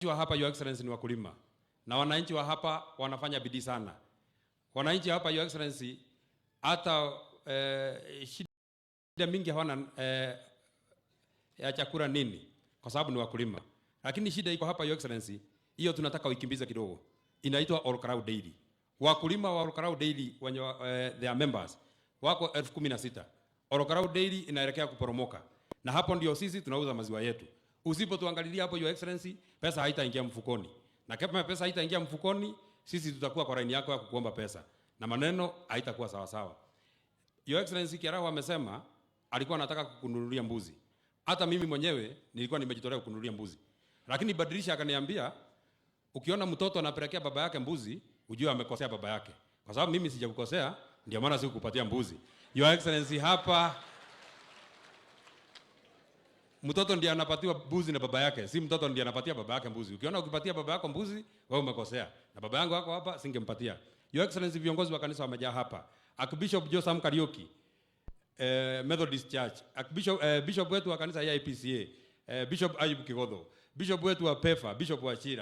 Wa hapa, Your Excellency, ni wakulima na wananchi wa hapa wanafanya bidii sana. Wananchi hapa, Your Excellency, hata shida mingi hawana ya chakula nini, kwa sababu ni wakulima. Lakini shida iko hapa, Your Excellency, hiyo tunataka uikimbize kidogo, inaitwa Olkalou Dairy. Wakulima wa Olkalou Dairy wenye their members wako 16,000. Olkalou Dairy inaelekea kuporomoka, na hapo ndio sisi tunauza maziwa yetu. Usipotuangalilia hapo, Your Excellency, pesa haitaingia mfukoni, na kama pesa haitaingia mfukoni, sisi tutakuwa kwa laini yako ya kukuomba pesa na maneno haitakuwa sawa sawa. Your Excellency, Kiaraho amesema alikuwa anataka kukununulia mbuzi. Hata mimi mwenyewe nilikuwa nimejitolea kukununulia mbuzi, lakini Badilisha akaniambia ukiona mtoto anapelekea baba yake mbuzi, ujue amekosea baba yake. Kwa sababu mimi sijakukosea, ndio maana sikukupatia mbuzi. Your Excellency, hapa mtoto ndiye anapatiwa mbuzi na baba yake, si mtoto ndiye anapatia baba yake mbuzi. Ukiona ukipatia baba yako mbuzi, wewe umekosea. Na baba yangu wako hapa, singempatia. Your Excellency, viongozi wa kanisa wamejaa hapa. Archbishop Josam Kariuki, Methodist Church, Archbishop, Bishop wetu wa kanisa ya IPCA, Bishop Ayub Kigodho, Bishop wetu wa PEFA, Bishop Wachira,